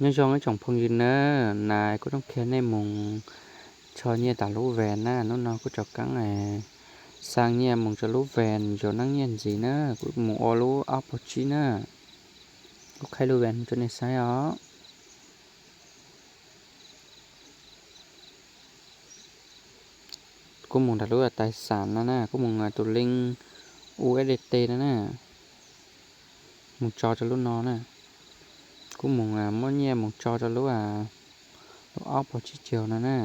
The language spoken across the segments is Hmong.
Nyob zoo ib tsoom phooj ywg na, nais kuv rooj kiag nej mus tso nyiaj tom lub ves na, hnub no kuv tso keeb xa nyiaj mus rau lub ves yuav neeb nyiaj ntxiv na, kuv mus ua lub ob puas tsib na, kuv qhib lub ves rau nej saib os. Kuv mus nram lub tais xam no na, kuv mus tus link U S D T no na, mus tso rau lub no na, kuv mus muab nyiaj mus tso rau lub, lub ob puas tsib caug no na.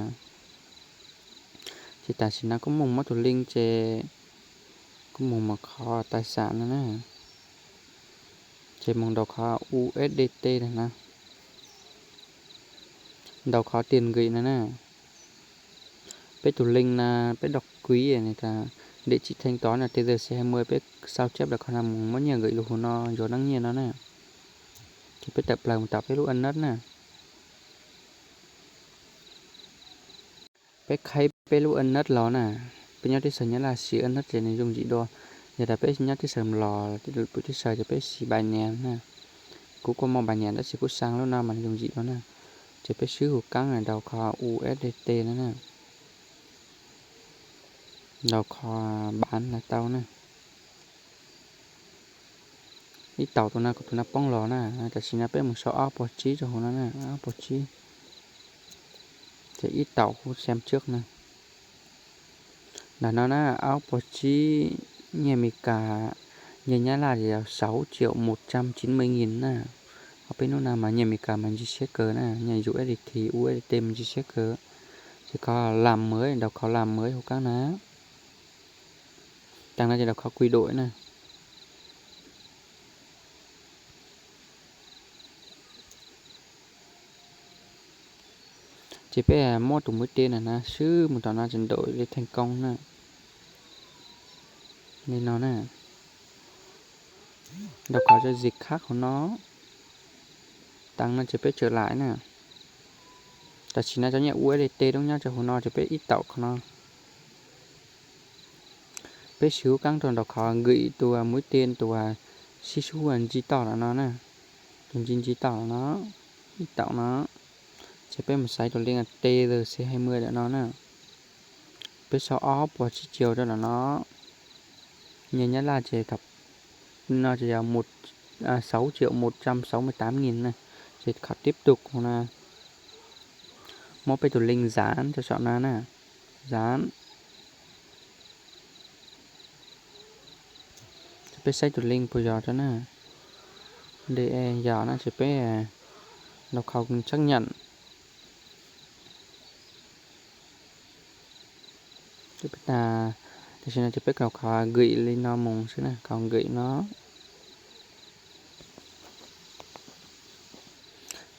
Ces tam sim no kuv mus muab tus link ces kuv mus mus qhov tais xam no na, ces mus ntaus qhov U S D T no na, ntaus qhov tiag nkim no na. Peb tus link no peb đọc ký, địa chỉ thanh toán là Tether C hai mươi, peb sao chép lawm qhov no mus muab nyiaj nkim lug hauv no yuav neeb nyiaj no na. Ces peb tawm plaws mus tom peb lub internet na. Peb qhib peb lub internet los na, peb nyob teb chaws Nyab Laj siv internet ces nws yooj yim dua. Yog tias peb nyob teb chaws los, peb teb chaws ces peb siv Binance na. Kuv kuj muaj Binance tab sis kuv xaa lub no mas nws yooj yim dua na. Ces peb swb hu keeb ntaus qhov U S D T no na, ntaus qhov bán no tau na. Ib taum tus no kuv tus no poob los na, tam sim no peb mus sau ob puas tsib rau hauv no na, ob puas tsib. Ces ib taum kuv xem trước na. Ntawm no na, ob puas tsib nyiaj Amelikas, nyiaj Nyab Laj ces yog sáu triệu một trăm chín mươi nghìn na. Ho peb hnub no mas nyiaj Amelikas mas ntsis siab kawg na, nyiaj U S D T, U S D T mas ntsis siab kawg. Ces qhov làm mới, ntaus qhov làm mới hauv keeb na. Tag no ces ntaus qhov quy đổi na. Ces peb muab tus mũi tên ntawm no swb mus tom no ces đổi thành công na. Li no na. Ntaus qhov giao dịch khác hauv no. Tag no ces peb trở lại na. Tam sim no cov nyiaj U S D T lub nyob rau hauv no ces peb ib taum qhov no. Peb swb hu keeb rau ntaus qhov gửi tus mũi tên tus sib sub ntsis toj lawm no na. Tus ntsis ntsis toj lawm no, ib taum no. Ces peb mus xaiv tus link Tether C hai mươi lawm no na. Peb sau ob puas tsib caug rau lawm no. Nyiaj Nyab Laj ces thaum no ces yog sáu triệu một trăm sáu mươi tám nghìn na. Ces qhov tiếp tục no, muab peb tus link dán rau saum no na. Dán. Ces peb saib tus link puas yog rau na. De yog no ces peb ntaus qhov xác nhận. Tam sim no ces peb ntaus qhov gửi li no mus xwb na, qhov gửi no.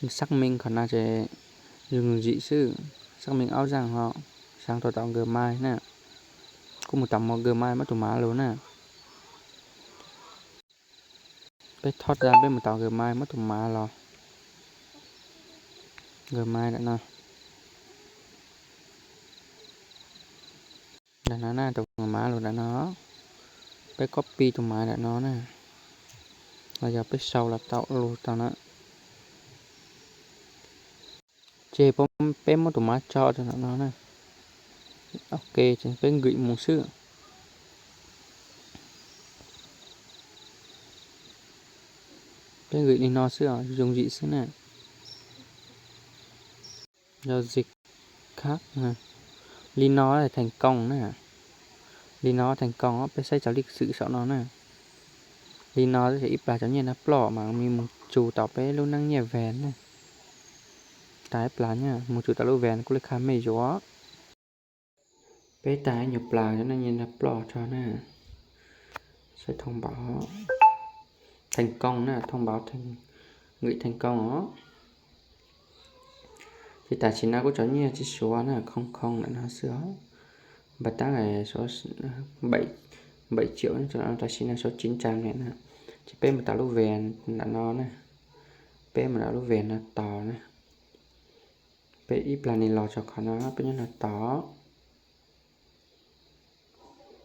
Xác minh qhov no ces yooj yim xwb, xác minh áo răng ho, saav tau tom Gmail na. Kuv mus tom Gmail muab tus mav los na. Peb thauj ra peb mus tom Gmail muab tus mav los. Gmail ntawm no. Ntawm no na, tus mav los ntawm no. Peb copy tus mav ntawm no na. Los yog peb sau los tau lus tau na. Ces peb muab tus mav tso rau ntawm no na. Ok, ces peb gửi mus xwb. Peb gửi li no xwb os, yooj yim xwb na. Giao dịch khác. Li no thành công na. Li no thành công, peb saib cov lịch sử saum no na. Li no ces ib plag cov nyiaj no ploj mas mus txug tom peb lub neeb nyiaj ves na. Tas ib plag nyiaj mus txug tom lub ves kuj li khaj mej yuav. Peb tas ib nyuag plag cov neeb nyiaj no ploj tso na. Saib thông báo thành công na, thông báo thành, gửi thành công os. Ces tam sim no kuv cov nyiaj tsis suav na, khoo khoo ntawm no xwb os. Npaj tab bảy triệu, tam sim no số chín trăm na. Ces peb mus tom lub ves ntawm no na. Peb mus tom lub ves no tos na. Peb ib plag ni los tso qhov no, peb nyob no tos.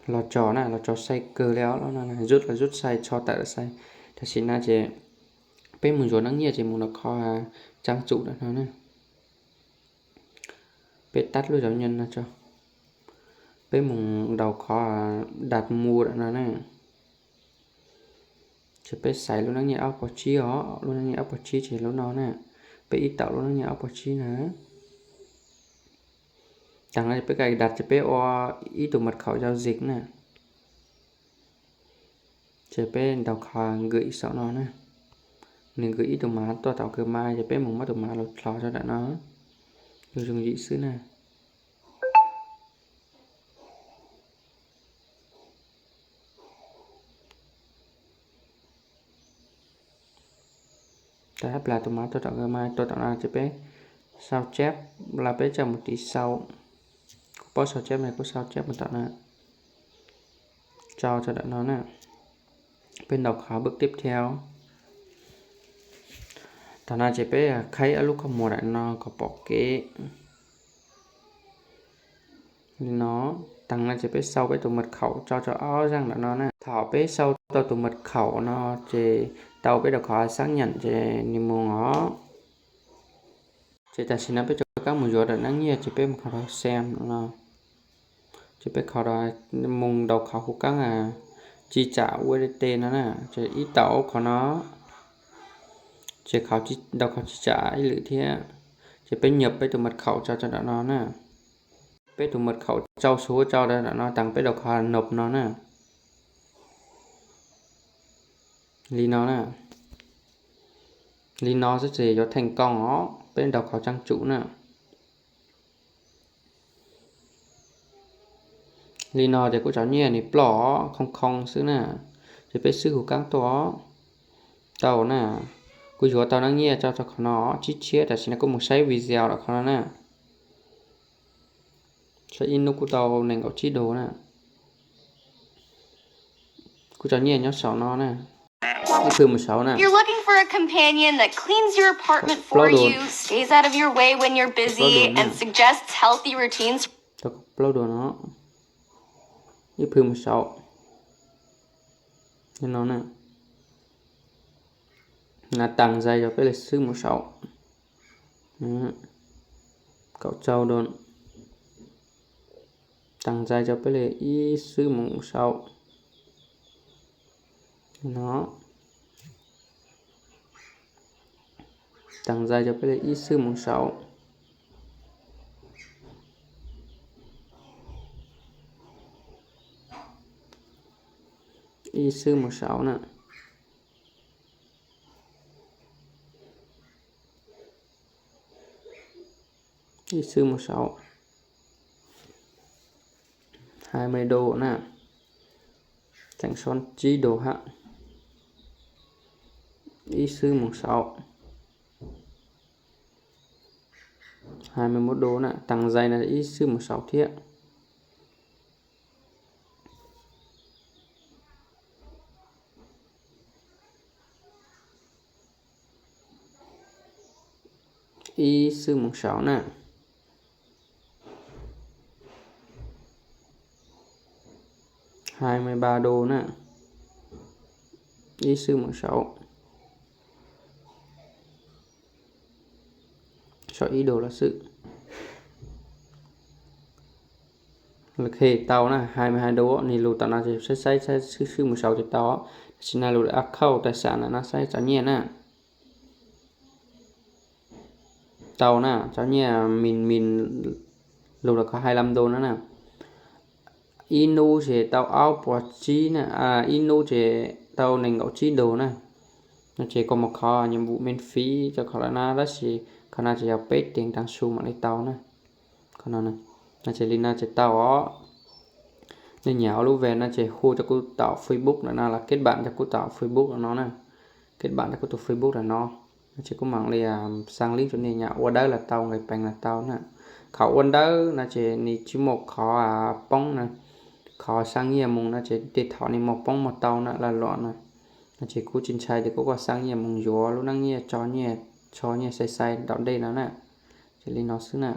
Los tso na, los tso sai kawg li os, rút los rút sai, tso tawm los sai. Tam sim no ces peb Peb mus yuav nab nyiaj ces mus nraum qhov trang chủ ntawm no na. Peb tắt lub zov nyeej no tso. Peb mus nraum qhov đặt mua ntawm no na. Ces peb xaiv lub nab nyiaj ob puas tsib os, lub nab nyiaj ob puas tsib ces lub no na. Peb ib taus lub nab nyiaj ob puas tsib na. Tag no ces peb cài đặt ces peb ua ib tug mật khẩu giao dịch na. Ces peb ntaus qhov gửi saum no na. Nws gửi ib tug mav tuaj tom Gmail ces peb mus muab tus mav los dlhos rau ntawm no. Zoo zoo yim xwb na. Tag plas tus mav tuaj tom Gmail, tuaj tom no ces peb sao chép, los peb coj mus tiv sau. Kuv paub sao chép no kuv sao chép mus tom no. Tso rau ntawm no na. Peb ntaus qhov bước tiếp theo. Thaum no ces peb khaib ob lub qhov muag ntawm no kom pom kev. Li no, tag no ces peb sau peb tus mật khẩu tso rau ob zaj ntawm no na. Thaum peb sau tau tus mật khẩu no ces tau peb rau qhov xác nhận ces nws mus os. Ces tam sim no peb rov qab mus yuav daim nab nyiaj ces peb mus kho rau xem no. Ces peb kho rau, mus ntaus qhov hu kab chi trả U S D T no na, ces ib taus qhov no, ces ntaus qhov chi trả ib lwm thiab. Ces peb nhập peb tus mật khẩu tso rau ntawm no na. Peb tus mật khẩu tso xuv tso rau ntawm no tag peb ntaus qhov nộp no na. Li no na. Li no xwb ces yuav thành công os, peb ntaus qhov trang chủ na. Li no ces kuv cov nyiaj nws ploj khoo khoo xwb na. Ces peb xwb hu kab tuaj. Tau na. Kuv yuav tau nab nyiaj tso rau qhov no tsib txhiab, tam sim no kuv mus saib video rau qhov no na. Saib ib hnub kuv tau nees nkaum tsib đô na. Kuv cov nyiaj nyob saum no na. Ib phwj mus saud na. You're looking for a companion that cleans your apartment for you, stays out of your way when you're busy, and suggests healthy routines. Tau plaub đô no. Ib phwj mus saud. No na. Nab tag zais rau peb li xwb mus saud. Kaum rau đô. Tag zais rau peb li ib xwb mus saud. No. Tag zais rau peb li ib xwb mus saud. Ib xwb mus saud na. Ib xwb mus saud. Hai mươi đô na. Tseem so tsib đô hab. Ib xwb mus saud. Hai mươi mốt đô na, tag zais no ib xwb mus saud thiab. Ib xwb mus saud na. Hai mươi ba đô na. Ib xwb mus saud. Saum ib đô lawm xwb. Lawv khe tau na, hai mươi hai đô, nws lus tom no ces saib saib xwb xwb mus saud ces tau. Tam sim no lus a khauj tais sam ntawm no saib txom nyem na. Tau na, txom nyem mis mis lus los kho hai mươi lăm đô no na. Ib hnub ces tau ob puas tsib na, ib hnub ces tau nees nkaum tsib đô na. No ces koj mus kho nhiệm vụ miễn phí rau qhov lawm na, tab sis qhov no ces yog peb teev tag su mam li tau na. Qhov no, no ces li no ces tau os. Nej nyiam ua lub web no ces hu rau kuv tom Facebook ntawm no los kết bạn rau kuv tom Facebook ntawm no na. Kết bạn rau kuv tus Facebook ntawm no. No ces kuv mam li xa link rau nej nyiam ua dawb los tau, nqis peev los tau na. Qhov ua dawb no ces nws tsis muaj qhov poob na. Qhov xa nyiaj mus no ces tej thaum nws muaj poob muaj tau na, laj luam na. No ces kuv tsis ntshai tias kuv kuj xa nyiaj mus yuav lub neej nyiaj tso nyiaj, tso nyiaj xai xai tom ntej no na. Ces li no xwb na.